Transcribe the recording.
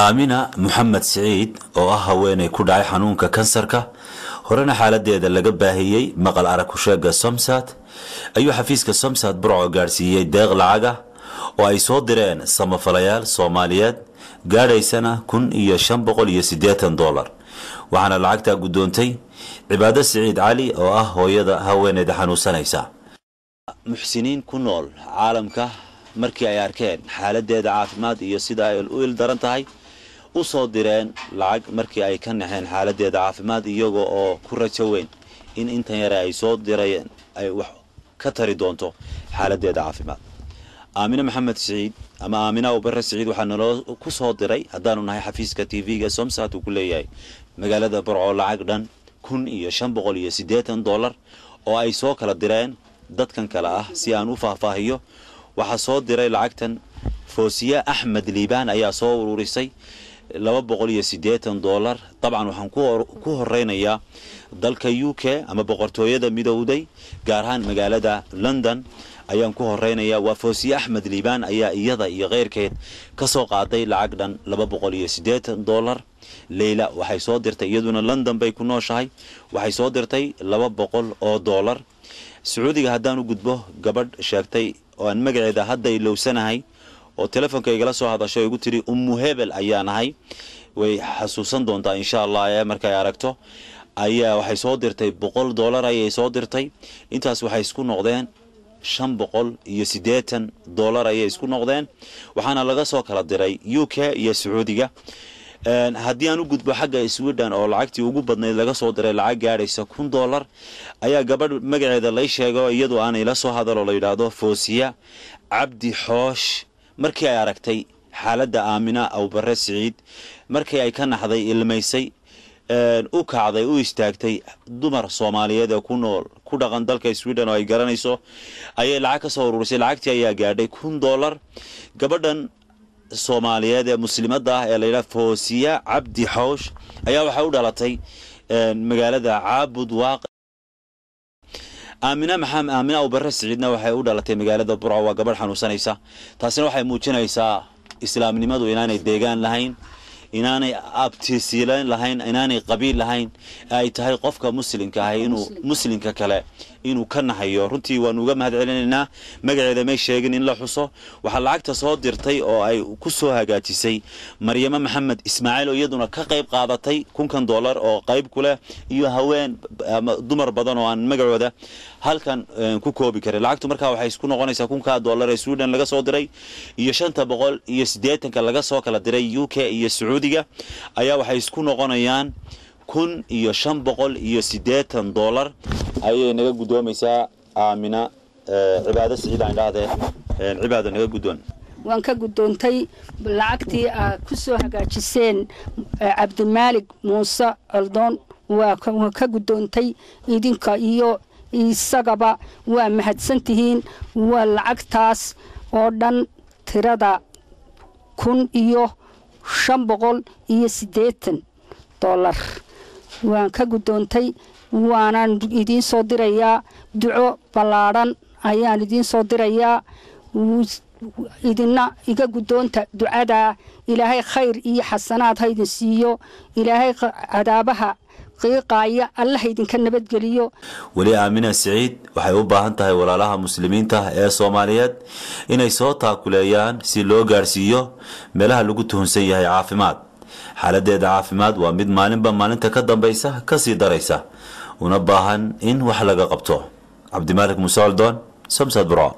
Aamina Moxamed Siciid oo ah haweenay ku dhacay xanuunka kansarka, horena xaaladeeda laga baahiyey maqal arag kusheega Somsat, ayuu xafiiska Somsat Burco gaadhsiiyey deeq lacaga oo ay soo direen samafalayaal Soomaaliyeed, gaadhaysana $1580. Waxaana lacagtaa guddoontay Cibaado Siciid Cali oo ah hooyada haweeneyda xanuunsanaysa. Muxsiniin ku nool caalamka markii ay arkeen xaaladeeda caafimaad iyo sida ay u ildaran tahay u soo direen lacag, markii ay ka naxeen xaaladeeda caafimaad, iyaga oo ku rajo weyn in intan yare ay soo dirayeen ay wax ka tari doonto xaaladeeda caafimaad. Aamine Maxamed Siciid ama Aamina Ubare Siciid waxaa naloo ku soo diray, haddaanu nahay xafiiska TV-ga Somsat uu ku leeyahay magaalada Burco, lacag dhan $1580 oo ay soo kala direen dadkan kale ah. Si aan u faahfaahiyo, waxaa soo diray lacagtan Foosiye Axmed Liibaan ayaa soo ururisay $280. Dabcan waxaan ku horeynayaa dalka UK ama Boqortooyada Midowday, gaar ahaan magaalada London ayaan ku horeynayaa. Waa Foosiye Axmed Liibaan ayaa iyada iyo keyrkeed ka soo qaaday lacag dhan $280. Leyla waxay soo dirtay, iyaduna London bay ku nooshahay, waxay soo dirtay $200. Sacuudiga haddaan u gudbo, gabadh sheegtay oo aan magaceeda hadda ilowsanahay oo telefoonka igala soo hadasho igu tiri Ummu Hebel ayaa nahay, way xasuusan doontaa insha Allah ee markay aragto, ayaa waxay soo dirtay $100 ayay soo dirtay. Intaas waxay isku noqdeen $580 ayay isku noqdeen, waxaana laga soo kala diray UK iyo Sacuudiga. Haddii aan u gudbo xagga Sweden oo lacagtii ugu badnayd laga soo diray, lacag gaadhaysa $1000 ayaa gabadh magaceeda lay sheego, iyadoo aanay la soo hadal oo la yidhaahdo Foosiya Cabdi Xoosh, markii ay aragtay xaaladda Aamina Awbare Siciid, markii ay ka naxday, ilmaysay, u kacday, u istaagtay dumar Soomaaliyeed ee ku nool ku dhaqan dalka Sweden oo ay garanayso ayay lacag ka soo ururisay. Lacagtii ayaa gaadhay $1000. Gabadhan Soomaaliyeed ee muslimadda ah ee la yidhaha Foosiya Cabdi Xoosh ayaa waxay u dhalatay magaalada Caabud Waaq. Aamina Maxamed, Aamina Awbare Siciidna waxay u dhalatay magaalada Burco. Waa gabadh xanuunsanaysa. Taasina waxay muujinaysaa islaamnimadu inaanay deegaan lahayn, inaanay abtisiilan lahayn, inaanay qabiil lahayn, ay tahay qofka muslimka ahay inuu muslimka kale inuu ka nahayo. Runtii waanu uga mahad celinaynaa. Magaceeda may sheegin in la xuso. Waxaa lacagta soo dirtay oo ay ku soo hagaajisay Maryamo Maxamed Ismaaciil oo iyaduna ka qayb qaadatay $1000 oo qayb ku leh, iyo haween ama dumar badan oo aan magacooda halkan ku koobi karin. Lacagtu markaa waxay isku noqonaysaa $1000 ee Sweden laga soo diray iyo 580-ka laga soo kala diray UK iyo Sacuudiga ayaa waxay isku noqonayaan $1580 ayay naga guddoomaysaa Aamina Cibaado Siciid. Aan idhaahdee, Cibaado, naga guddoon. Waan ka guddoontay lacagtii aad ku soo hagaajiseen Cabdimaalig Muuse Coldoon. Waa ka guddoontay, idinka iyo isagaba waa mahadsantihiin. Waa lacagtaas oo dhan tirada $1580. Waan ka guddoontay, waanaan idiin soo dirayaa duco ballaadhan ayaan idiin soo dirayaa. Idina iga guddoonta ducadaa. Ilaahay khayr iyo xasanaad ha idin siiyo. Ilaahay cadaabaha qiiqaaya Allaha idinka nabadgeliyo. Weli Aamina Siciid waxay u baahan tahay walaalaha muslimiinta ee Soomaaliyeed inay soo taakuleeyaan si loo gaadhsiiyo meelaha lagu tuhunsan yahay caafimaad. Xaaladeeda caafimaad waa mid maalinba maalinta ka dambaysa kasii daraysa, una baahan in wax laga qabto. Cabdimaalik Muuse Coldoon, Somsad, Burco.